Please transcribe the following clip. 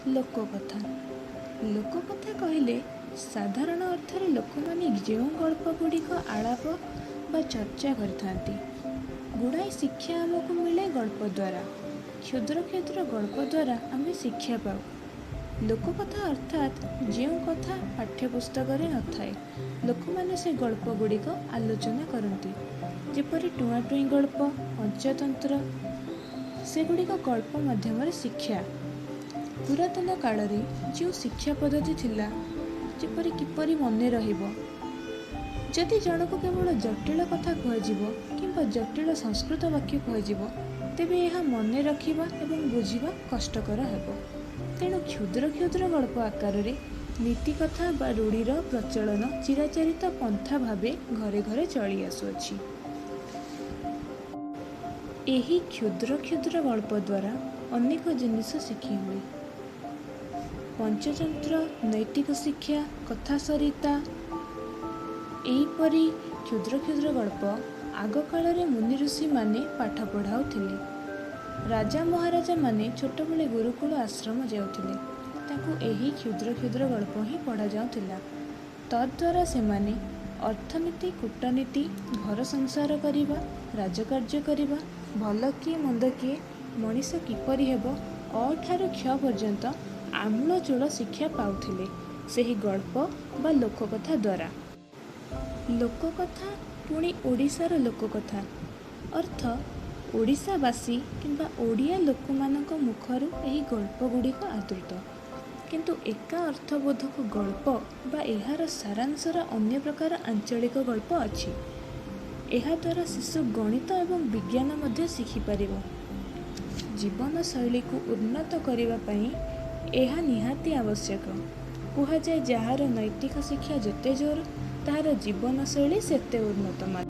ଲୋକକଥା। ଲୋକକଥା କହିଲେ ସାଧାରଣ ଅର୍ଥରେ ଲୋକମାନେ ଯେଉଁ ଗଳ୍ପଗୁଡ଼ିକ ଆଳାପ ବା ଚର୍ଚ୍ଚା କରିଥାନ୍ତି। ଗୁଡ଼ାଏ ଶିକ୍ଷା ଆମକୁ ମିଳେ ଗଳ୍ପ ଦ୍ୱାରା। କ୍ଷୁଦ୍ର କ୍ଷୁଦ୍ର ଗଳ୍ପ ଦ୍ୱାରା ଆମେ ଶିକ୍ଷା ପାଉ। ଲୋକକଥା ଅର୍ଥାତ୍ ଯେଉଁ କଥା ପାଠ୍ୟପୁସ୍ତକରେ ନଥାଏ, ଲୋକମାନେ ସେ ଗଳ୍ପଗୁଡ଼ିକ ଆଲୋଚନା କରନ୍ତି। ଯେପରି ଟୁଆଁଟୁଇଁ ଗଳ୍ପ, ପଞ୍ଚତନ୍ତ୍ର, ସେଗୁଡ଼ିକ ଗଳ୍ପ ମାଧ୍ୟମରେ ଶିକ୍ଷା। ପୁରାତନ କାଳରେ ଯେଉଁ ଶିକ୍ଷା ପଦ୍ଧତି ଥିଲା, ଯେପରି କିପରି ମନେ ରହିବ। ଯଦି ଜଣକୁ କେବଳ ଜଟିଳ କଥା କୁହାଯିବ କିମ୍ବା ଜଟିଳ ସଂସ୍କୃତ ବାକ୍ୟ କୁହାଯିବ, ତେବେ ଏହା ମନେ ରଖିବା ଏବଂ ବୁଝିବା କଷ୍ଟକର ହେବ। ତେଣୁ କ୍ଷୁଦ୍ର କ୍ଷୁଦ୍ର ଗଳ୍ପ ଆକାରରେ ନୀତିକଥା ବା ରୂଢ଼ିର ପ୍ରଚଳନ ଚିରାଚରିତ ପନ୍ଥା ଭାବେ ଘରେ ଘରେ ଚଳି ଆସୁଅଛି। ଏହି କ୍ଷୁଦ୍ର କ୍ଷୁଦ୍ର ଗଳ୍ପ ଦ୍ୱାରା ଅନେକ ଜିନିଷ ଶିଖି ହୁଏ। ପଞ୍ଚତନ୍ତ୍ର, ନୈତିକ ଶିକ୍ଷା, କଥା ସରିତା, ଏହିପରି କ୍ଷୁଦ୍ର କ୍ଷୁଦ୍ର ଗଳ୍ପ ଆଗକାଳରେ ମୁନି ଋଷିମାନେ ପାଠ ପଢ଼ାଉଥିଲେ। ରାଜା ମହାରାଜାମାନେ ଛୋଟବେଳେ ଗୁରୁକୁଳ ଆଶ୍ରମ ଯାଉଥିଲେ। ତାଙ୍କୁ ଏହି କ୍ଷୁଦ୍ର କ୍ଷୁଦ୍ର ଗଳ୍ପ ହିଁ ପଢ଼ାଯାଉଥିଲା। ତଦ୍ୱାରା ସେମାନେ ଅର୍ଥନୀତି, କୂଟନୀତି, ଘର ସଂସାର କରିବା, ରାଜକାର୍ଯ୍ୟ କରିବା, ଭଲ କିଏ ମନ୍ଦ କିଏ, ମଣିଷ କିପରି ହେବ, ଅ ଠାରୁ କ୍ଷ ପର୍ଯ୍ୟନ୍ତ ଆମୂଳଚୂଳ ଶିକ୍ଷା ପାଉଥିଲେ ସେହି ଗଳ୍ପ ବା ଲୋକକଥା ଦ୍ୱାରା। ଲୋକକଥା, ପୁଣି ଓଡ଼ିଶାର ଲୋକକଥା ଅର୍ଥ ଓଡ଼ିଶାବାସୀ କିମ୍ବା ଓଡ଼ିଆ ଲୋକମାନଙ୍କ ମୁଖରୁ ଏହି ଗଳ୍ପଗୁଡ଼ିକ ଆଦୃତ। କିନ୍ତୁ ଏକା ଅର୍ଥବୋଧକ ଗଳ୍ପ ବା ଏହାର ସାରାଂଶର ଅନ୍ୟ ପ୍ରକାର ଆଞ୍ଚଳିକ ଗଳ୍ପ ଅଛି। ଏହାଦ୍ୱାରା ଶିଶୁ ଗଣିତ ଏବଂ ବିଜ୍ଞାନ ମଧ୍ୟ ଶିଖିପାରିବ। ଜୀବନଶୈଳୀକୁ ଉନ୍ନତ କରିବା ପାଇଁ ଏହା ନିହାତି ଆବଶ୍ୟକ। କୁହାଯାଏ, ଯାହାର ନୈତିକ ଶିକ୍ଷା ଯେତେ ଜୋର, ତାହାର ଜୀବନଶୈଳୀ ସେତେ ଉନ୍ନତମାନ।